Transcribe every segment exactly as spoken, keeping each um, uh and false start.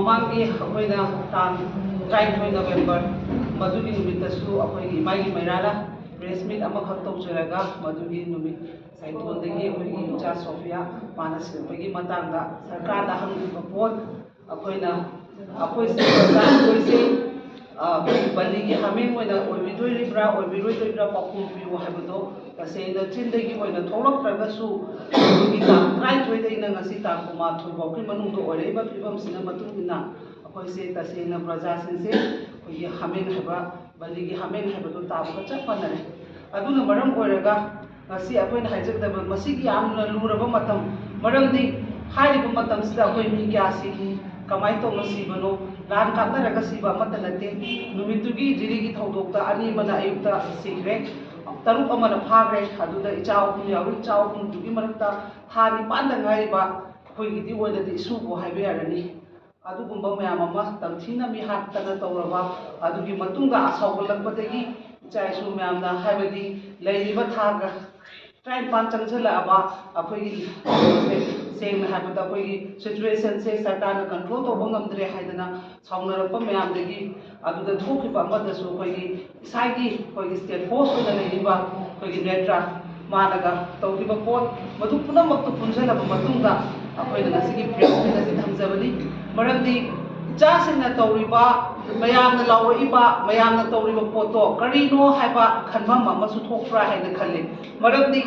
ꯃꯃꯥꯡꯒꯤ ꯑꯩꯈꯣꯏꯅ ꯇꯥꯡ ꯇꯔꯥꯅꯤꯊꯣꯏ ꯅꯕꯦꯝꯕꯔ, ꯃꯗꯨꯒꯤ ꯅꯨꯃꯤꯠꯇꯁꯨ ꯑꯩꯈꯣꯏꯒꯤ ꯏꯃꯥꯒꯤ ꯃꯩꯔꯥꯅ press meet ꯑꯃꯈꯛ ꯇꯧꯖꯔꯒ, ꯃꯗꯨꯒꯤ ꯅꯨꯃꯤꯠ ꯆꯥꯏꯊꯣꯟꯗꯒꯤ ꯑꯩꯈꯣꯏꯒꯤ ꯏꯆꯥ ꯁꯣꯐꯤꯌꯥ ꯃꯥꯅ ꯁꯤꯔꯛꯄꯒꯤ ꯃꯇꯥꯡꯗ ꯁꯔꯀꯥꯔꯗ ꯍꯪꯈꯤꯕ ꯄꯣꯠ, ꯑꯩꯈꯣꯏꯅ ꯑꯩꯈꯣꯏꯁꯦ, ꯑꯩꯈꯣꯏꯁꯦ, ꯑ, ꯑꯩꯈꯣꯏꯒꯤ ꯕꯟꯗꯤꯒꯤ ꯍꯥꯃꯦꯡ ꯑꯣꯏꯅ ꯑꯣꯏꯕꯤꯗꯣꯔꯤꯕ꯭ꯔꯥ, ꯑꯣꯏꯕꯤꯔꯣꯏꯗꯣꯔꯤꯕ꯭ꯔꯥ, ꯄꯥꯎꯈꯨꯝ ꯄꯤꯌꯨ ꯍꯥꯏꯕꯗꯣ ꯇꯁꯦꯡꯅ ꯆꯤꯟꯗꯒꯤ ꯑꯣꯏꯅ ꯊꯣꯛꯂꯛꯇ꯭ꯔꯒꯁꯨ, ꯑꯩꯈꯣꯏꯒꯤ ꯇꯥꯡ ꯇꯔꯥꯅꯤꯊꯣꯏꯗꯒꯤꯅ ꯉꯁꯤ ꯇꯥꯡ ꯀꯨꯟꯃꯥꯊꯣꯏ ꯐꯥꯎꯒꯤ ꯃꯅꯨꯡꯗ ꯑꯣꯏꯔꯛꯏꯕ ꯐꯤꯕꯝꯁꯤꯅ ꯃꯇꯨꯡ ꯏꯟꯅ ꯑꯩꯈꯣꯏꯁꯦ ꯇꯁꯦꯡꯅ ꯄ꯭ꯔꯖꯥꯁꯤꯡꯁꯦ ꯑꯩꯈꯣꯏꯒꯤ ꯍꯥꯃꯦꯡ ꯍꯥꯏꯕ, ꯕꯟꯗꯤꯒꯤ ꯍꯥꯃꯦꯡ ꯍꯥꯏꯕꯗꯣ ꯇꯥꯕꯒ ꯆꯞ ꯃꯥꯟꯅꯔꯦ꯫ ꯑꯗꯨꯅ ꯃꯔꯝ ꯑꯣꯏꯔꯒ ꯉꯁꯤ ꯑꯩꯈꯣꯏꯅ ꯍꯥꯏꯖꯒꯗꯕ ꯃꯁꯤꯒꯤ ꯌꯥꯝꯅ ꯂꯨꯔꯕ ꯃꯇꯝ, ꯃꯔꯝꯗꯤ ꯍꯥꯏꯔꯤꯕ ꯃꯇꯝꯁꯤꯗ ꯑꯩꯈꯣꯏ ꯃꯤ ꯀꯌꯥ ꯁꯤꯈꯤ, ꯀꯃꯥꯏꯅ ꯇꯧꯅ ꯁꯤꯕꯅꯣ, ꯂꯥꯟ ꯀꯥꯞꯅꯔꯒ ꯁꯤꯕ ꯑꯃꯠꯇ ꯅꯠꯇꯦ꯫ ꯅꯨꯃꯤꯠꯇꯨꯒꯤ ꯖꯤꯔꯤꯒꯤ ꯊꯧꯗꯣꯛꯇ ꯑꯅꯤ ꯑꯃꯅ ꯑꯌꯨꯛꯇ ꯁꯤꯈ꯭ꯔꯦ, ꯇꯔꯨꯛ ꯑꯃꯅ ꯐꯥꯈ꯭ꯔꯦ꯫ ꯑꯗꯨꯗ ꯏꯆꯥ ꯑꯍꯨꯝ ꯌꯥꯎꯔꯤ꯫ ꯏꯆꯥ ꯑꯍꯨꯝꯗꯨꯒꯤ ꯃꯔꯛꯇ ꯊꯥ ꯅꯤꯄꯥꯟꯗ ꯉꯥꯏꯔꯤꯕ ꯑꯩꯈꯣꯏꯒꯤꯗꯤ ꯑꯣꯏꯅꯗꯤ ꯏꯁꯨꯕꯨ ꯍꯥꯏꯕ ꯌꯥꯔꯅꯤ꯫ ꯑꯗꯨꯒꯨꯝꯕ ꯃꯌꯥꯝ ꯑꯃ ꯇꯝꯊꯤꯅ ꯃꯤꯍꯥꯠꯇꯅ ꯇꯧꯔꯕ, ꯑꯗꯨꯒꯤ ꯃꯇꯨꯡꯗ ꯁꯥꯎꯒꯠꯂꯛꯄꯗꯒꯤ ꯏꯆꯥ ꯏꯁꯨ ꯃꯌꯥꯝꯅ, ꯍꯥꯏꯕꯗꯤ ꯂꯩꯔꯤꯕ ꯊꯥꯒ ꯇꯔꯥꯅꯤꯄꯥꯟ ꯆꯪꯁꯤꯜꯂꯛꯑꯕ ꯑꯩꯈꯣꯏꯒꯤ ꯀꯩꯅꯣꯁꯦ, ꯁꯦꯡꯅ ꯍꯥꯏꯕꯗ ꯑꯩꯈꯣꯏꯒꯤ situationꯁꯦ ꯁꯔꯀꯥꯔꯅ control ꯇꯧꯕ ꯉꯝꯗ꯭ꯔꯦ ꯍꯥꯏꯗꯅ ꯁꯥꯎꯅꯔꯛꯄ ꯃꯌꯥꯝꯗꯒꯤ, ꯑꯗꯨꯗ ꯊꯣꯛꯈꯤꯕ ꯑꯃꯗꯁꯨ ꯑꯩꯈꯣꯏꯒꯤ ꯏꯁꯥꯒꯤ ꯑꯩꯈꯣꯏꯒꯤ state force ꯑꯣꯏꯅ ꯂꯩꯔꯤꯕ ꯑꯩꯈꯣꯏꯒꯤ ꯅꯦꯇ꯭ꯔꯥ ꯃꯥꯅꯒ ꯇꯧꯈꯤꯕ ꯄꯣꯠ, ꯃꯗꯨ ꯄꯨꯝꯅꯃꯛꯇꯨ ꯄꯨꯟꯁꯤꯜꯂꯕ ꯃꯇꯨꯡꯗ ꯑꯩꯈꯣꯏꯅ ꯉꯁꯤꯒꯤ press meet ꯑꯁꯤ ꯊꯝꯖꯕꯅꯤ꯫ ꯃꯔꯝꯗꯤ ꯏꯆꯥꯁꯤꯡꯅ ꯇꯧꯔꯤꯕ, ꯃꯌꯥꯝꯅ ꯂꯥꯎꯔꯛꯏꯕ, ꯃꯌꯥꯝꯅ ꯇꯧꯔꯤꯕ ꯄꯣꯠꯇꯣ ꯀꯔꯤꯅꯣ ꯍꯥꯏꯕ ꯈꯟꯐꯝ ꯑꯃꯁꯨ ꯊꯣꯛꯄ꯭ꯔꯥ ꯍꯥꯏꯅ ꯈꯜꯂꯤ꯫ ꯃꯔꯝꯗꯤ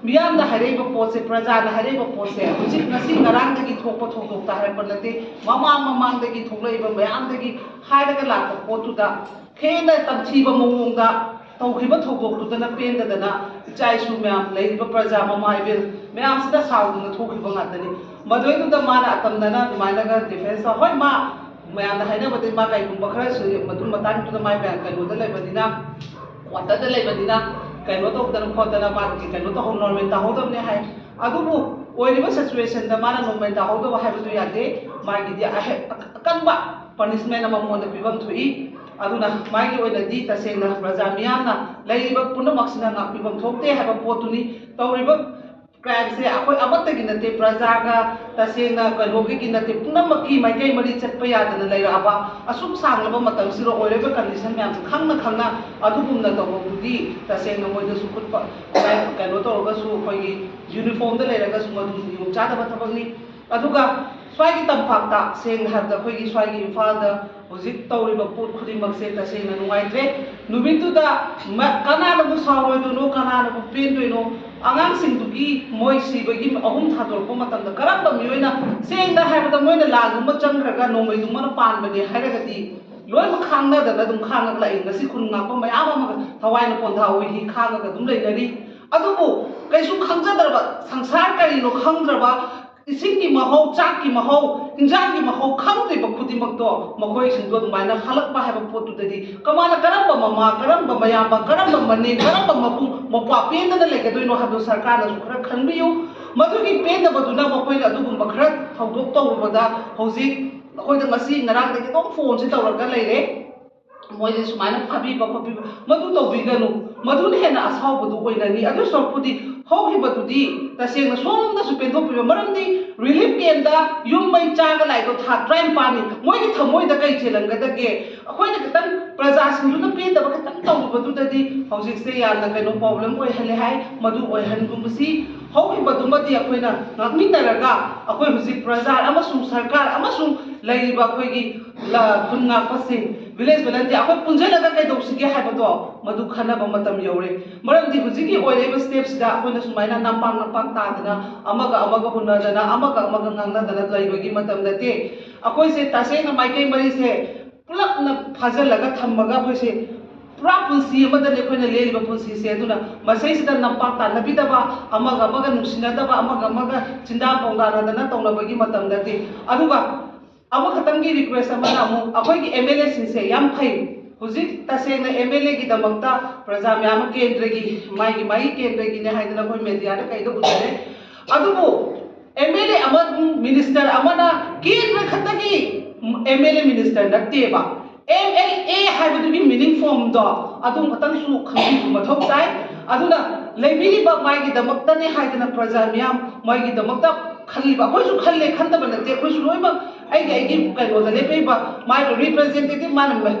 ꯃꯤꯌꯥꯝꯅ ꯍꯥꯏꯔꯛꯏꯕ ꯄꯣꯠꯁꯦ, ꯄ꯭ꯔꯖꯥꯅ ꯍꯥꯏꯔꯛꯏꯕ ꯄꯣꯠꯁꯦ ꯍꯧꯖꯤꯛ ꯉꯁꯤ ꯉꯔꯥꯡꯗꯒꯤ ꯊꯣꯛꯄ ꯊꯧꯗꯣꯛꯇ ꯍꯥꯏꯔꯛꯄ ꯅꯠꯇꯦ꯫ ꯃꯃꯥꯡ ꯃꯃꯥꯡꯗꯒꯤ ꯊꯣꯛꯂꯛꯏꯕ ꯃꯌꯥꯝꯗꯒꯤ ꯍꯥꯏꯔꯒ ꯂꯥꯛꯄ ꯄꯣꯠꯇꯨꯗ ꯍꯦꯟꯅ ꯇꯝꯊꯤꯕ ꯃꯑꯣꯡꯗ ꯇꯧꯈꯤꯕ ꯊꯧꯗꯣꯛꯇꯨꯗꯅ ꯄꯦꯟꯗꯗꯅ ꯏꯆꯥ ꯏꯁꯨ ꯃꯌꯥꯝ, ꯂꯩꯔꯤꯕ ꯄ꯭ꯔꯖꯥ ꯃꯃꯥ ꯏꯕꯦꯜ ꯃꯌꯥꯝꯁꯤꯗ ꯁꯥꯎꯗꯨꯅ ꯊꯣꯛꯈꯤꯕ ꯉꯥꯛꯇꯅꯤ꯫ ꯃꯗꯨꯏꯗꯨꯗ ꯃꯥꯅ ꯑꯇꯝꯅꯅ ꯑꯗꯨꯃꯥꯏꯅꯒ defence ꯇꯧ-, ꯍꯣꯏ, ꯃꯥ ꯃꯌꯥꯝꯅ ꯍꯥꯏꯅꯕꯗꯤ ꯃꯥ ꯀꯩꯒꯨꯝꯕ ꯈꯔꯁꯨ ꯃꯗꯨ ꯃꯇꯥꯡꯗꯨꯗ ꯃꯥ ꯃꯌꯥꯝ ꯀꯩꯅꯣꯗ ꯂꯩꯕꯅꯤꯅ, quarter ꯗ ꯂꯩꯕꯅꯤꯅ, ꯀꯩꯅꯣ ꯇꯧꯗꯅ ꯈꯣꯠꯇꯅ ꯃꯥꯒꯤ ꯀꯩꯅꯣ ꯇꯧꯍꯧ-, normal ꯇꯥꯍꯧꯗꯕꯅꯦ ꯍꯥꯏ꯫ ꯑꯗꯨꯕꯨ ꯑꯣꯏꯔꯤꯕ situation ꯗ ꯃꯥꯅ normal ꯇꯥꯍꯧꯗꯕ ꯍꯥꯏꯕꯗꯨ ꯌꯥꯗꯦ꯫ ꯃꯥꯒꯤꯗꯤ ꯑꯍꯦ-, ꯑꯀꯟꯕ punishment ꯑꯃ ꯃꯉꯣꯟꯗ ꯄꯤꯐꯝ ꯊꯣꯛꯏ꯫ ꯑꯗꯨꯅ ꯃꯥꯒꯤ ꯑꯣꯏꯅꯗꯤ ꯇꯁꯦꯡꯅ ꯄ꯭ꯔꯖꯥ ꯃꯤꯌꯥꯝꯅ ꯂꯩꯔꯤꯕ ꯄꯨꯝꯅꯃꯛꯁꯤꯅ ꯉꯥꯛꯄꯤꯐꯝ ꯊꯣꯛꯇꯦ ꯍꯥꯏꯕ ꯄꯣꯠꯇꯨꯅꯤ꯫ ꯇꯧꯔꯤꯕ ꯀ꯭ꯔꯥꯏꯝꯁꯦ ꯑꯩꯈꯣꯏ ꯑꯃꯠꯇꯒꯤ ꯅꯠꯇꯦ, ꯄ꯭ꯔꯖꯥꯒ ꯇꯁꯦꯡꯅ ꯀꯩꯅꯣꯒꯤ ꯅꯠꯇꯦ, ꯄꯨꯝꯅꯃꯛꯀꯤ ꯃꯥꯏꯀꯩ ꯃꯔꯤ ꯆꯠꯄ ꯌꯥꯗꯅ ꯂꯩꯔꯛꯑꯕ ꯑꯁꯨꯛ ꯁꯥꯡꯂꯕ ꯃꯇꯝꯁꯤꯗ ꯑꯣꯏꯔꯤꯕ ꯀꯟꯗꯤꯁꯟ ꯃꯌꯥꯝꯁꯦ ꯈꯪꯅ ꯈꯪꯅ ꯑꯗꯨꯒꯨꯝꯅ ꯇꯧꯕꯕꯨꯗꯤ ꯇꯁꯦꯡꯅ ꯃꯣꯏꯗꯁꯨ ꯈꯨꯠ ꯄ-, ꯀꯩꯅꯣ ꯇꯧꯔꯒꯁꯨ ꯑꯩꯈꯣꯏꯒꯤ ꯌꯨꯅꯤꯐꯣꯔꯝꯗ ꯂꯩꯔꯒꯁꯨ ꯃꯗꯨ ꯅꯤꯌꯣꯝ ꯆꯥꯗꯕ ꯊꯕꯛꯅꯤ꯫ ꯑꯗꯨꯒ ꯁ꯭ꯋꯥꯏꯒꯤ ꯇꯝꯄꯥꯛꯇ ꯁꯦꯡꯅ ꯍꯥꯏꯔꯕꯗ ꯑꯩꯈꯣꯏꯒꯤ ꯁ꯭ꯋꯥꯏꯒꯤ ꯏꯝꯐꯥꯜꯗ ꯍꯧꯖꯤꯛ ꯇꯧꯔꯤꯕ ꯄꯣꯠ ꯈꯨꯗꯤꯡꯃꯛꯁꯦ ꯇꯁꯦꯡꯅ ꯅꯨꯡꯉꯥꯏꯇ꯭ꯔꯦ꯫ ꯅꯨꯃꯤꯠꯇꯨꯗ ꯃ-, ꯀꯅꯥꯅꯕꯨ ꯁꯥꯎꯔꯣꯏꯗꯣꯏꯅꯣ, ꯀꯅꯥꯅꯕꯨ ꯄꯦꯟꯗꯣꯏꯅꯣ? ꯑꯉꯥꯡꯁꯤꯡꯗꯨꯒꯤ ꯃꯣꯏ ꯁꯤꯕꯒꯤ ꯑꯍꯨꯝ ꯊꯥꯗꯣꯔꯛꯄ ꯃꯇꯝꯗ ꯀꯔꯝꯕ ꯃꯤꯑꯣꯏꯅ, ꯁꯦꯡꯅ ꯍꯥꯏꯔꯕꯗ ꯃꯣꯏꯅ ꯂꯥꯟꯒꯨꯝꯕ ꯆꯪꯈ꯭ꯔꯒ ꯅꯣꯡꯃꯩꯗꯨꯃꯅ ꯄꯥꯟꯕꯅꯦ ꯍꯥꯏꯔꯒꯗꯤ ꯂꯣꯏꯅꯃꯛ ꯈꯥꯡꯅꯗꯅ ꯑꯗꯨꯝ ꯈꯥꯡꯉꯒ ꯂꯥꯛꯏ꯫ ꯉꯁꯤ ꯈꯨꯟ ꯉꯥꯛꯄ ꯃꯌꯥꯝ ꯑꯃꯒ ꯊꯋꯥꯏꯅ ꯄꯣꯟꯊꯥ ꯑꯣꯏꯈꯤ, ꯈꯥꯡꯉꯒ ꯑꯗꯨꯝ ꯂꯩꯅꯔꯤ꯫ ꯑꯗꯨꯕꯨ ꯀꯩꯁꯨ ꯈꯪꯖꯗ꯭ꯔꯕ, ꯁꯪꯁꯥꯔ ꯀꯔꯤꯅꯣ ꯈꯪꯗ꯭ꯔꯕ, ꯏꯁꯤꯡꯒꯤ ꯃꯍꯥꯎ, ꯆꯥꯛꯀꯤ ꯃꯍꯥꯎ, ꯏꯟꯖꯥꯡꯒꯤ ꯃꯍꯥꯎ ꯈꯪꯗ꯭ꯔꯤꯕ ꯈꯨꯗꯤꯡꯃꯛꯇꯣ ꯃꯈꯣꯏꯁꯤꯡꯗꯣ ꯑꯗꯨꯃꯥꯏꯅ ꯍꯜꯂꯛꯄ ꯍꯥꯏꯕ ꯄꯣꯠꯇꯨꯗꯗꯤ ꯀꯃꯥꯏꯅ, ꯀꯔꯝꯕ ꯃꯃꯥ, ꯀꯔꯝꯕ ꯃꯌꯥꯝꯕ, ꯀꯔꯝꯕ ꯃꯅꯦ, ꯀꯔꯝꯕ ꯃꯕꯨꯡ ꯃꯧꯄ꯭ꯋꯥ ꯄꯦꯟꯗꯅ ꯂꯩꯒꯗꯣꯏꯅꯣ ꯍꯥꯏꯕꯗꯣ ꯁꯔꯀꯥꯔꯅꯁꯨ ꯈꯔ ꯈꯟꯕꯤꯌꯨ꯫ ꯃꯗꯨꯒꯤ ꯄꯦꯟꯗꯕꯗꯨꯅ ꯃꯈꯣꯏꯅ ꯑꯗꯨꯒꯨꯝꯕ ꯈꯔ ꯊꯧꯗꯣꯛ ꯇꯧꯔꯨꯕꯗ ꯍꯧꯖꯤꯛ ꯑꯩꯈꯣꯏꯗ ꯉꯁꯤ ꯉꯔꯥꯡꯗꯒꯤ ꯑꯗꯨꯝ ꯐꯣꯟꯁꯦ ꯇꯧꯔꯒ ꯂꯩꯔꯦ꯫ ꯃꯣꯏꯁꯦ ꯁꯨꯃꯥꯏꯅ ꯐꯥꯕꯤꯕ ꯈꯣꯠꯄꯤꯕ ꯃꯗꯨ ꯇꯧꯕꯤꯒꯅꯨ, ꯃꯗꯨꯅ ꯍꯦꯟꯅ ꯑꯁꯥꯎꯕꯗꯨ ꯑꯣꯏꯅꯅꯤ꯫ ꯑꯗꯨ ꯁꯔꯨꯛꯄꯨꯗꯤ ꯍꯧꯈꯤꯕꯗꯨꯗꯤ ꯇꯁꯦꯡꯅ ꯁꯣꯝꯗꯁꯨ ꯄꯦꯟꯊꯣꯛꯄꯤꯕ, ꯃꯔꯝꯗꯤ ꯔꯤꯂꯤꯐ ꯀꯦꯝꯗ ꯌꯨꯝ ꯃꯩ ꯆꯥꯒ ꯂꯥꯛꯏꯗꯣ ꯊꯥ ꯇꯔꯥꯅꯤꯄꯥꯜꯅꯤ꯫ ꯃꯣꯏꯒꯤ ꯊꯃꯣꯏꯗ ꯀꯩ ꯆꯦꯜꯂꯝꯒꯗꯒꯦ? ꯑꯩꯈꯣꯏꯅ ꯈꯤꯇꯪ ꯄ꯭ꯔꯖꯥꯁꯤꯡꯗꯨꯅ ꯄꯦꯟꯗꯕ ꯈꯤꯇꯪ ꯇꯧꯔꯨꯕꯗꯨꯗꯗꯤ ꯍꯧꯖꯤꯛꯁꯦ ꯌꯥꯝꯅ ꯀꯩꯅꯣ ꯄ꯭ꯔꯣꯕ꯭ꯂꯦꯝ ꯑꯣꯏꯍꯜꯂꯦ ꯍꯥꯏ꯫ ꯃꯗꯨ ꯑꯣꯏꯍꯟꯒꯨꯝꯕꯁꯤ ꯍꯧꯈꯤꯕꯗꯨꯃꯗꯤ ꯑꯩꯈꯣꯏꯅ ꯉꯥꯛꯃꯤꯟꯅꯔꯒ ꯑꯩꯈꯣꯏ ꯍꯧꯖꯤꯛ ꯄ꯭ꯔꯖꯥ ꯑꯃꯁꯨꯡ ꯁꯔꯀꯥꯔ ꯑꯃꯁꯨꯡ ꯂꯩꯔꯤꯕ ꯑꯩꯈꯣꯏꯒꯤ ꯂ-, ꯈꯨꯟ ꯉꯥꯛꯄꯁꯤꯡ, ꯚꯤꯂꯦꯖ ꯚꯣꯂꯟꯇꯤꯌꯔ ꯑꯩꯈꯣꯏ ꯄꯨꯟꯁꯤꯜꯂꯒ ꯀꯩꯗꯧꯁꯤꯒꯦ ꯍꯥꯏꯕꯗꯣ ꯃꯗꯨ ꯈꯟꯅꯕ ꯃꯇꯝ ꯌꯧꯔꯦ꯫ ꯃꯔꯝꯗꯤ ꯍꯧꯖꯤꯛꯀꯤ ꯑꯣꯏꯔꯛꯏꯕ ꯁ꯭ꯇꯦꯞꯁꯤꯗ ꯑꯩꯈꯣꯏꯅ ꯁꯨꯃꯥꯏꯅ ꯅꯝꯄꯥꯛ ꯅꯝꯄꯥꯛ ꯇꯥꯗꯅ ꯑꯃꯒ ꯑꯃꯒ ꯍꯨꯟꯅꯗꯅ ꯑꯃꯒ ꯑꯃꯒ ꯉꯥꯡꯅꯗꯅ ꯂꯩꯕꯒꯤ ꯃꯇꯝ ꯅꯠꯇꯦ꯫ ꯑꯩꯈꯣꯏꯁꯦ ꯇꯁꯦꯡꯅ ꯃꯥꯏꯀꯩ ꯃꯔꯤꯁꯦ ꯄꯨꯂꯞꯅ ꯐꯥꯖꯤꯜꯂꯒ ꯊꯝꯃꯒ ꯑꯩꯈꯣꯏꯁꯦ ꯄꯨꯔꯥ ꯄꯨꯟꯁꯤ ꯑꯃꯗꯅꯦ ꯑꯩꯈꯣꯏꯅ ꯂꯦꯜꯂꯤꯕ ꯄꯨꯟꯁꯤꯁꯦ꯫ ꯑꯗꯨꯅ ꯃꯁꯤꯁꯤꯗ ꯅꯝꯄꯥꯛ ꯇꯥꯟꯅꯕꯤꯗꯕ, ꯑꯃꯒ ꯑꯃꯒ ꯅꯨꯡꯁꯤꯅꯗꯕ, ꯑꯃꯒ ꯑꯃꯒ ꯆꯤꯟꯗꯥ ꯄꯥꯎꯗꯥꯅꯗꯅ ꯇꯧꯅꯕꯒꯤ ꯃꯇꯝ ꯅꯠꯇꯦ꯫ ꯑꯗꯨꯒ ꯑꯃꯈꯛꯇꯪꯒꯤ ꯔꯤꯀ꯭ꯋꯦꯁ ꯑꯃꯅ ꯑꯃꯨꯛ ꯑꯩꯈꯣꯏꯒꯤ ꯑꯦꯝ ꯑꯦꯜ ꯑꯦꯁꯤꯡꯁꯦ ꯌꯥꯝ ꯐꯩ꯫ ꯍꯧꯖꯤꯛ ꯇꯁꯦꯡꯅ ꯑꯦꯝ ꯑꯦꯜ ꯑꯦꯒꯤꯗꯃꯛꯇ ꯄ꯭ꯔꯖꯥ ꯃꯌꯥꯝ ꯑꯃ ꯀꯦꯟꯗ꯭ꯔꯒꯤ, ꯃꯥꯒꯤ ꯃꯥꯒꯤ ꯀꯦꯟꯗ꯭ꯔꯒꯤꯅꯦ ꯍꯥꯏꯗꯅ ꯑꯩꯈꯣꯏ ꯃꯦꯗꯤꯌꯥꯗ ꯀꯩꯗ ꯎꯖꯔꯦ꯫ ꯑꯗꯨꯕꯨ ꯑꯦꯝ ꯑꯦꯜ ꯑꯦ ꯑꯃ, ꯃꯤꯅꯤꯁꯇꯔ ꯑꯃꯅ ꯀꯦꯟꯗ꯭ꯔ ꯈꯛꯇꯒꯤ ꯑꯦꯝ ꯑꯦꯜ ꯑꯦ ꯃꯤꯅꯤꯁꯇꯔ ꯅꯠꯇꯦꯕ꯫ ꯑꯦꯝ ꯑꯦꯜ ꯑꯦ ꯍꯥꯏꯕꯗꯨꯒꯤ ꯃꯤꯅꯤꯡ ꯐꯣꯝꯗꯣ ꯑꯗꯨ ꯈꯛꯇꯪꯁꯨ ꯈꯪꯕꯤꯕ ꯃꯊꯧ ꯇꯥꯏ꯫ ꯑꯗꯨꯅ ꯂꯩꯕꯤꯔꯤꯕ ꯃꯥꯒꯤꯗꯃꯛꯇꯅꯦ ꯍꯥꯏꯗꯅ ꯄ꯭ꯔꯖꯥ ꯃꯤꯌꯥꯝ ꯃꯥꯒꯤꯗꯃꯛꯇ ꯈꯜꯂꯤꯕ, ꯑꯩꯈꯣꯏꯁꯨ ꯈꯜꯂꯦ, ꯈꯟꯗꯕ ꯅꯠꯇꯦ, ꯑꯩꯈꯣꯏꯁꯨ ꯂꯣꯏꯅꯃꯛ ꯑꯩꯒꯤ ꯑꯩꯒꯤ ꯀꯩꯅꯣꯗ ꯂꯦꯞꯄꯤꯕ ꯃꯥꯒꯤ ꯔꯤꯄ꯭ꯔꯖꯦꯟꯇꯦꯇꯤꯚ ꯃꯥꯅ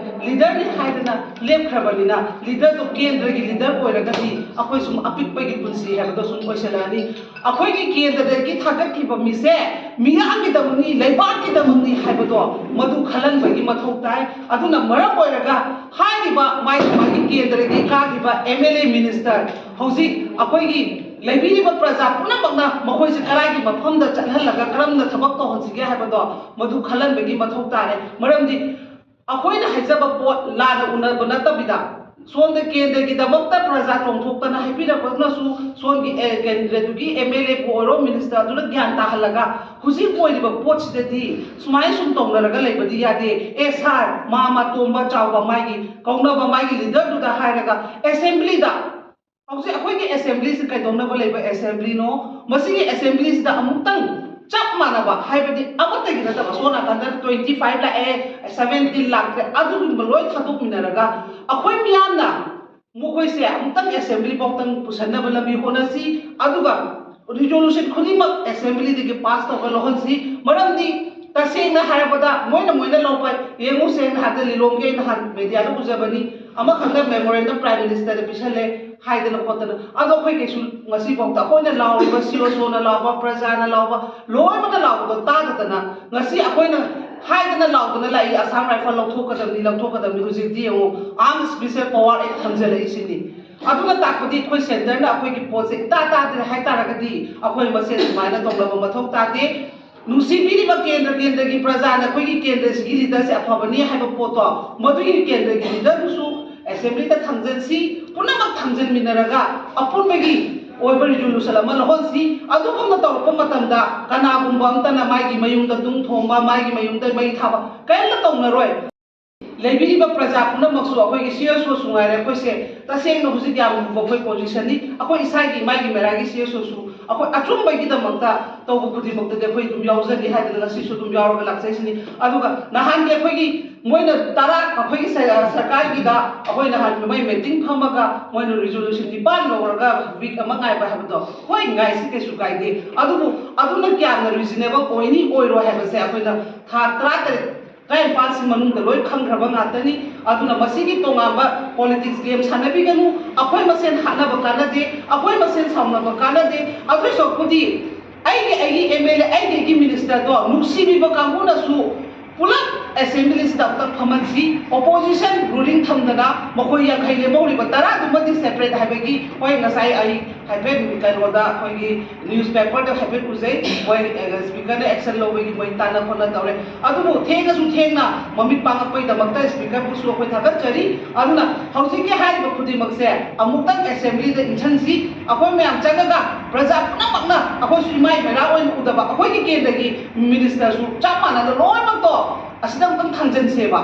ꯂꯤꯗꯔꯅꯤ ꯍꯥꯏꯗꯅ ꯂꯦꯞꯈ꯭ꯔꯕꯅꯤꯅ, ꯂꯤꯗꯔꯗꯣ ꯀꯦꯟꯗ꯭ꯔꯒꯤ ꯂꯤꯗꯔ ꯑꯣꯏꯔꯒꯗꯤ ꯑꯩꯈꯣꯏ ꯁꯨꯝ ꯑꯄꯤꯛꯄꯒꯤ ꯄꯨꯟꯁꯤ ꯍꯥꯏꯕꯗꯣ ꯁꯨꯝ ꯑꯣꯏꯁꯜꯂꯛꯑꯅꯤ꯫ ꯑꯩꯈꯣꯏꯒꯤ ꯀꯦꯟꯗ꯭ꯔꯗꯒꯤ ꯊꯥꯒꯠꯈꯤꯕ ꯃꯤꯁꯦ ꯃꯤꯌꯥꯝꯒꯤꯗꯃꯛꯅꯤ, ꯂꯩꯕꯥꯛꯀꯤꯗꯃꯛꯅꯤ ꯍꯥꯏꯕꯗꯣ ꯃꯗꯨ ꯈꯜꯍꯟꯕꯒꯤ ꯃꯊꯧ ꯇꯥꯏ꯫ ꯑꯗꯨꯅ ꯃꯔꯝ ꯑꯣꯏꯔꯒ ꯍꯥꯏꯔꯤꯕ ꯃꯥꯒꯤ ꯃꯥꯒꯤ ꯀꯦꯟꯗ꯭ꯔꯒꯤ ꯀꯥꯈꯤꯕ ꯑꯦꯝ ꯑꯦꯜ ꯑꯦ, ꯃꯤꯅꯤꯁꯇꯔ, ꯍꯧꯖꯤꯛ ꯑꯩꯈꯣꯏꯒꯤ ꯂꯩꯕꯤꯔꯤꯕ ꯄ꯭ꯔꯖꯥ ꯄꯨꯝꯅꯃꯛꯅ ꯃꯈꯣꯏꯁꯦ ꯀꯗꯥꯏꯒꯤ ꯃꯐꯝꯗ ꯆꯠꯍꯜꯂꯒ ꯀꯔꯝꯅ ꯊꯕꯛ ꯇꯧꯍꯟꯁꯤꯒꯦ ꯍꯥꯏꯕꯗꯣ ꯃꯗꯨ ꯈꯜꯍꯟꯕꯒꯤ ꯃꯊꯧ ꯇꯥꯔꯦ꯫ ꯃꯔꯝꯗꯤ ꯑꯩꯈꯣꯏꯅ ꯍꯥꯏꯖꯕ ꯄꯣꯠ ꯂꯥꯟꯅ ꯎꯅꯕ ꯅꯠꯇꯕꯤꯗ, ꯁꯣꯝꯗ ꯀꯦꯟꯗ꯭ꯔꯒꯤꯗꯃꯛꯇ ꯄ꯭ꯔꯖꯥ ꯆꯣꯡꯊꯣꯛꯇꯅ ꯍꯥꯏꯕꯤꯔꯛꯄꯗꯨꯅꯁꯨ ꯁꯣꯝꯒꯤ, ꯑꯦ, ꯀꯦꯟꯗ꯭ꯔꯗꯨꯒꯤ ꯑꯦꯝ ꯑꯦꯜ ꯑꯦꯕꯨ ꯑꯣꯏꯔꯣ, ꯃꯤꯅꯤꯁꯇꯔ ꯑꯗꯨꯅ ꯒ꯭ꯌꯥꯟ ꯇꯥꯍꯜꯂꯒ, ꯍꯧꯖꯤꯛ ꯑꯣꯏꯔꯤꯕ ꯄꯣꯠꯁꯤꯗꯗꯤ ꯁꯨꯃꯥꯏꯅ ꯁꯨꯝ ꯇꯧꯅꯔꯒ ꯂꯩꯕꯗꯤ ꯌꯥꯗꯦ꯫ ꯑꯦ ꯁꯥꯔ, ꯃꯥ ꯃꯥ ꯇꯣꯝꯕ ꯆꯥꯎꯕ ꯃꯥꯒꯤ ꯀꯧꯅꯕ ꯃꯥꯒꯤ ꯂꯤꯗꯔꯗꯨꯗ ꯍꯥꯏꯔꯒ ꯑꯦꯁꯦꯝꯕ꯭ꯂꯤꯗ, ꯍꯧꯖꯤꯛ ꯑꯩꯈꯣꯏꯒꯤ ꯑꯦꯁꯦꯝꯕ꯭ꯂꯤꯁꯤ ꯀꯩꯗꯧꯅꯕ ꯂꯩꯕ ꯑꯦꯁꯦꯝꯕ꯭ꯂꯤꯅꯣ? ꯃꯁꯤꯒꯤ ꯑꯦꯁꯦꯝꯕ꯭ꯂꯤꯁꯤꯗ ꯑꯃꯨꯛꯇꯪ ꯆꯞ ꯃꯥꯟꯅꯕ, ꯍꯥꯏꯕꯗꯤ ꯑꯃꯠꯇꯒꯤ ꯅꯠꯇꯕ, ꯑꯁꯣꯝ ꯅꯥꯀꯟꯗ ꯇ꯭ꯋꯦꯟꯇꯤ ꯐꯥꯏꯚ ꯂꯥꯛꯑꯦ, ꯁꯚꯦꯟꯇꯤꯟ ꯂꯥꯛꯇ꯭ꯔꯦ, ꯑꯗꯨꯒꯨꯝꯕ ꯂꯣꯏ ꯊꯥꯗꯣꯛꯃꯤꯟꯅꯔꯒ ꯑꯩꯈꯣꯏ ꯃꯤꯌꯥꯝꯅ ꯃꯈꯣꯏꯁꯦ ꯑꯃꯨꯛꯇꯪ ꯑꯦꯁꯦꯝꯕ꯭ꯂꯤ ꯐꯥꯎꯇꯪ ꯄꯨꯁꯟꯅꯕ ꯂꯝꯕꯤ ꯍꯣꯠꯅꯁꯤ꯫ ꯑꯗꯨꯒ ꯔꯤꯖꯣꯂꯨꯁꯟ ꯈꯨꯗꯤꯡꯃꯛ ꯑꯦꯁꯦꯝꯕ꯭ꯂꯤꯗꯒꯤ ꯄꯥꯁ ꯇꯧꯔꯒ ꯂꯧꯍꯟꯁꯤ꯫ ꯃꯔꯝꯗꯤ ꯇꯁꯦꯡꯅ ꯍꯥꯏꯔꯕꯗ ꯃꯣꯏꯅ ꯃꯣꯏꯅ ꯂꯧꯕ, ꯌꯦꯡꯉꯨꯁꯦ, ꯅꯍꯥꯟꯗ ꯂꯤꯂꯣꯡꯒꯤ ꯑꯩ ꯅꯍꯥꯟ ꯃꯦꯗꯤꯌꯥꯗ ꯎꯖꯕꯅꯤ, ꯑꯃꯈꯛꯅ ꯃꯦꯃꯣꯔꯦꯟꯗꯝ ꯄ꯭ꯔꯥꯏꯝ ꯃꯤꯅꯤꯁꯇꯔꯗ ꯄꯤꯁꯜꯂꯦ ꯍꯥꯏꯗꯅ ꯈꯣꯠꯇꯅ꯫ ꯑꯗꯣ ꯑꯩꯈꯣꯏ ꯀꯩꯁꯨ ꯉꯁꯤꯐꯥꯎꯗ ꯑꯩꯈꯣꯏꯅ ꯂꯥꯎꯔꯤꯕ, ꯁꯤ ꯑꯣ ꯁꯣꯅ ꯂꯥꯎꯕ, ꯄ꯭ꯔꯖꯥꯅ ꯂꯥꯎꯕ, ꯂꯣꯏꯅꯃꯛꯅ ꯂꯥꯎꯕꯗꯣ ꯇꯥꯗꯗꯅ ꯉꯁꯤ ꯑꯩꯈꯣꯏꯅ ꯍꯥꯏꯗꯅ ꯂꯥꯎꯗꯅ ꯂꯥꯛꯏ, ꯑꯁꯥꯝ ꯔꯥꯏꯐꯜ ꯂꯧꯊꯣꯛꯀꯗꯕꯅꯤ, ꯂꯧꯊꯣꯛꯀꯗꯕꯅꯤ꯫ ꯍꯧꯖꯤꯛꯇꯤ ꯌꯦꯡꯉꯨ, ꯑꯥꯔꯝ ꯁ꯭ꯄꯦꯁꯤꯌꯦꯜ ꯄꯋꯥꯔ ꯑꯦꯛ ꯊꯝꯖꯤꯜꯂꯛꯏꯁꯤꯅꯤ꯫ ꯑꯗꯨꯅ ꯇꯥꯛꯄꯗꯤ ꯑꯩꯈꯣꯏ ꯁꯦꯟꯇꯔꯅ ꯑꯩꯈꯣꯏꯒꯤ ꯄꯣꯠꯁꯦ ꯏꯇꯥ ꯇꯥꯗ꯭ꯔꯦ ꯍꯥꯏ ꯇꯥꯔꯒꯗꯤ ꯑꯩꯈꯣꯏ ꯃꯁꯦꯟ ꯁꯨꯃꯥꯏꯅ ꯇꯧꯅꯕ ꯃꯊꯧ ꯇꯥꯗꯦ꯫ ꯅꯨꯡꯁꯤꯕꯤꯔꯤꯕ ꯀꯦꯟꯗ꯭ꯔ ꯀꯦꯟꯗ꯭ꯔꯒꯤ ꯄ꯭ꯔꯖꯥꯅ ꯑꯩꯈꯣꯏꯒꯤ ꯀꯦꯟꯗ꯭ꯔꯁꯤꯒꯤ ꯂꯤꯗꯔꯁꯦ ꯑꯐꯕꯅꯤ ꯍꯥꯏꯕ ꯄꯣꯠꯇꯣ, ꯃꯗꯨꯒꯤ ꯀꯦꯟꯗ꯭ꯔꯒꯤ ꯂꯤꯗꯔꯗꯨꯁꯨ ꯑꯦꯁꯦꯝꯕ꯭ꯂꯤꯗ ꯊꯝꯖꯤꯟꯁꯤ, ꯄꯨꯝꯅꯃꯛ ꯊꯝꯖꯤꯟꯃꯤꯟꯅꯔꯒ ꯑꯄꯨꯟꯕꯒꯤ ꯑꯣꯏꯕ ꯔꯤꯖꯣꯂꯨꯁꯟ ꯑꯃ ꯂꯧꯍꯟꯁꯤ꯫ ꯑꯗꯨꯒꯨꯝꯅ ꯇꯧꯔꯛꯄ ꯃꯇꯝꯗ ꯀꯅꯥꯒꯨꯝꯕ ꯑꯃꯇꯅ ꯃꯥꯒꯤ ꯃꯌꯨꯝꯗ ꯇꯨꯡ ꯊꯣꯡꯕ, ꯃꯥꯒꯤ ꯃꯌꯨꯝꯗ ꯃꯩ ꯊꯥꯕ ꯀꯔꯤꯝꯇ ꯇꯧꯅꯔꯣꯏ꯫ ꯂꯩꯕꯤꯔꯤꯕ ꯄ꯭ꯔꯖꯥ ꯄꯨꯝꯅꯃꯛꯁꯨ, ꯑꯩꯈꯣꯏꯒꯤ ꯁꯤ ꯑꯦꯁ ꯑꯣꯁꯨ ꯉꯥꯏꯔꯦ, ꯑꯩꯈꯣꯏꯁꯦ ꯇꯁꯦꯡꯅ ꯍꯧꯖꯤꯛ ꯌꯥꯝ ꯂꯨꯕ ꯑꯩꯈꯣꯏ ꯄꯣꯖꯤꯁꯟꯅꯤ꯫ ꯑꯩꯈꯣꯏ ꯏꯁꯥꯒꯤ ꯃꯥꯒꯤ ꯃꯦꯔꯥꯒꯤ ꯁꯤ ꯑꯦꯁ ꯑꯣꯁꯨ ꯑꯩꯈꯣꯏ ꯑꯆꯨꯝꯕꯒꯤꯗꯃꯛꯇ ꯇꯧꯕ ꯈꯨꯗꯤꯡꯃꯛꯇꯗꯤ ꯑꯩꯈꯣꯏ ꯑꯗꯨꯝ ꯌꯥꯎꯖꯒꯦ ꯍꯥꯏꯗꯅ ꯉꯁꯤꯁꯨ ꯑꯗꯨꯝ ꯌꯥꯎꯔꯒ ꯂꯥꯛꯆꯩꯁꯤꯅꯤ꯫ ꯑꯗꯨꯒ ꯅꯍꯥꯟꯒꯤ ꯑꯩꯈꯣꯏꯒꯤ ꯃꯣꯏꯅ ꯇꯔꯥ, ꯑꯩꯈꯣꯏꯒꯤ ꯁ-, ꯁꯔꯀꯥꯔꯒꯤꯗ ꯑꯩꯈꯣꯏ ꯅꯍꯥꯟ ꯃꯣꯏ ꯃꯤꯇꯤꯡ ꯐꯝꯃꯒ ꯃꯣꯏꯅ ꯔꯤꯖꯣꯂꯨꯁꯟ ꯅꯤꯄꯥꯟ ꯂꯧꯔꯒ ꯋꯤꯛ ꯑꯃ ꯉꯥꯏꯕ ꯍꯥꯏꯕꯗꯣ, ꯍꯣꯏ, ꯉꯥꯏꯁꯤ, ꯀꯩꯁꯨ ꯀꯥꯏꯗꯦ꯫ ꯑꯗꯨꯕꯨ ꯑꯗꯨꯅ ꯀꯌꯥꯝꯅ ꯔꯤꯖꯅꯦꯕꯜ ꯑꯣꯏꯅꯤ ꯑꯣꯏꯔꯣꯏ ꯍꯥꯏꯕꯁꯦ ꯑꯩꯈꯣꯏꯅ ꯊꯥ ꯇꯔꯥꯇꯔꯦꯠ, ꯇꯔꯥꯅꯤꯄꯥꯜꯁꯤ ꯃꯅꯨꯡꯗ ꯂꯣꯏ ꯈꯪꯈ꯭ꯔꯕ ꯉꯥꯛꯇꯅꯤ꯫ ꯑꯗꯨꯅ ꯃꯁꯤꯒꯤ ꯇꯣꯉꯥꯟꯕ ꯄꯣꯂꯤꯇꯤꯛꯁ ꯒꯦꯝ ꯁꯥꯟꯅꯕꯤꯒꯅꯨ꯫ ꯑꯩꯈꯣꯏ ꯃꯁꯦꯟ ꯍꯥꯠꯅꯕ ꯀꯥꯟꯅꯗꯦ, ꯑꯩꯈꯣꯏ ꯃꯁꯦꯟ ꯁꯥꯎꯅꯕ ꯀꯥꯟꯅꯗꯦ꯫ ꯑꯗꯨꯏ ꯁꯔꯨꯛꯄꯨꯗꯤ ꯑꯩꯒꯤ, ꯑꯩꯒꯤ ꯑꯦꯝ ꯑꯦꯜ ꯑꯦ, ꯑꯩꯒꯤ, ꯑꯩꯒꯤ ꯃꯤꯅꯤꯁꯇꯔꯗꯣ ꯅꯨꯡꯁꯤꯕꯤꯕ ꯀꯥꯡꯕꯨꯅꯁꯨ ꯄꯨꯂꯞ ꯑꯦꯁꯦꯝꯕ꯭ꯂꯤꯁꯤꯗ ꯑꯝꯇ ꯐꯝꯍꯟꯁꯤ꯫ ꯑꯣꯄꯣꯖꯤꯁꯟ ꯔꯨꯂꯤꯡ ꯊꯝꯗꯅ ꯃꯈꯣꯏ ꯌꯥꯡꯈꯩ ꯂꯦꯝꯍꯧꯔꯤꯕ ꯇꯔꯥꯗꯨꯃꯗꯤ ꯁꯦꯄꯔꯦꯠ ꯍꯥꯏꯕꯒꯤ, ꯍꯣꯏ, ꯉꯁꯥꯏ ꯑꯩ ꯍꯥꯏꯐꯦꯠ ꯀꯩꯅꯣꯗ ꯑꯩꯈꯣꯏꯒꯤ ꯅ꯭ꯌꯨꯁꯄꯦꯄꯔꯗ ꯍꯥꯏꯐꯦꯠ ꯎꯖꯩ꯫ ꯃꯣꯏ, ꯑ, ꯁ꯭ꯄꯤꯀꯔꯅ ꯑꯦꯛꯁꯟ ꯂꯧꯕꯒꯤ ꯃꯣꯏ ꯇꯥꯟꯅ ꯈꯣꯠꯅ ꯇꯧꯔꯦ꯫ ꯑꯗꯨꯕꯨ ꯊꯦꯡꯉꯁꯨ ꯊꯦꯡꯅ ꯃꯃꯤꯠ ꯄꯥꯡꯉꯛꯄꯒꯤꯗꯃꯛꯇ ꯁ꯭ꯄꯤꯀꯔꯕꯨꯁꯨ ꯑꯩꯈꯣꯏ ꯊꯥꯒꯠꯆꯔꯤ꯫ ꯑꯗꯨꯅ ꯍꯧꯖꯤꯛꯀꯤ ꯍꯥꯏꯔꯤꯕ ꯈꯨꯗꯤꯡꯃꯛꯁꯦ ꯑꯃꯨꯛꯇꯪ ꯑꯦꯁꯦꯝꯕ꯭ꯂꯤꯗ ꯏꯟꯁꯤꯟꯁꯤ꯫ ꯑꯩꯈꯣꯏ ꯃꯌꯥꯝ ꯆꯪꯉꯒ ꯄ꯭ꯔꯖꯥ ꯄꯨꯝꯅꯃꯛꯅ ꯑꯩꯈꯣꯏꯁꯨ ꯏꯃꯥꯏ ꯃꯩꯔꯥ ꯑꯣꯏꯅ ꯎꯗꯕ ꯑꯩꯈꯣꯏꯒꯤ ꯀꯦꯟꯗ꯭ꯔꯒꯤ ꯃꯤꯅꯤꯁꯇꯔꯁꯨ ꯆꯞ ꯃꯥꯟꯅꯅ ꯂꯣꯏꯅꯃꯛꯇꯣ ꯑꯁꯤꯗ ꯑꯃꯨꯛꯇꯪ ꯊꯥꯡꯖꯟꯁꯦꯕ꯫